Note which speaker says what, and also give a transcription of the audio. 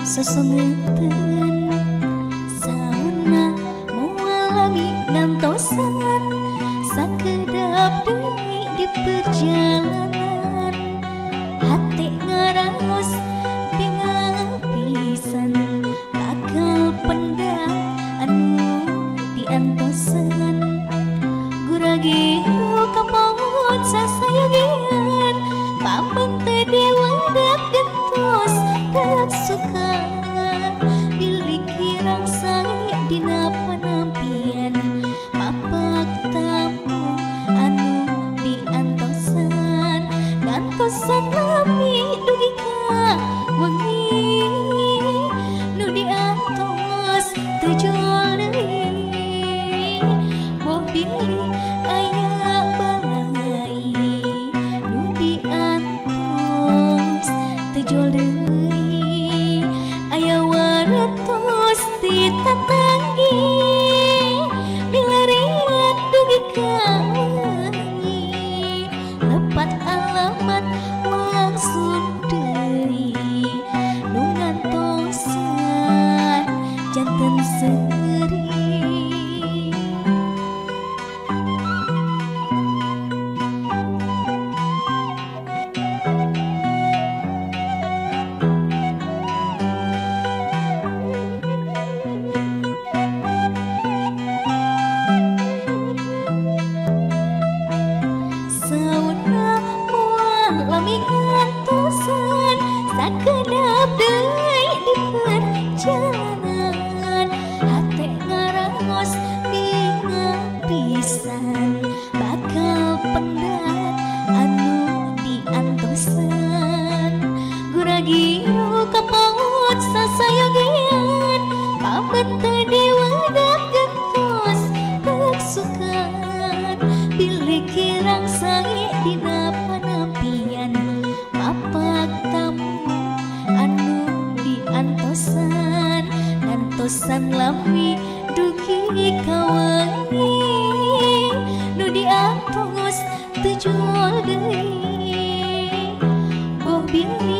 Speaker 1: Sosongeuten sauna moal lami ngantosan sakedap deui di perjalanan hate ngaraos bingah pisan bakal pendak anu diantosan guragiru kapaut sasayogian pameng teu diwedak gentos dak suka bilih kirang sae dina panampian mapak tamu anu diantosan ngantosan lami dugi ka wengi nu diantos teu jual deui boh bilih aya balai nu diantos teu jual deui aya waretos ti tatanggi milarian dugi ka wengi lepat alamat langsung deui nu ngantosan janten seuri. Sauna moal lami ngantosan sakedap deui di perjalanan hate ngaraos bingah pisan bakal pendak anu diantosan guragiru kapaut sasayogian pamen teu diwedak gentos dak sukan bilih kirang sae dina panampian mapak tamu anu diantosan ngantosan lami dugi ka wengi nu diantos teu jual deui boh bilih.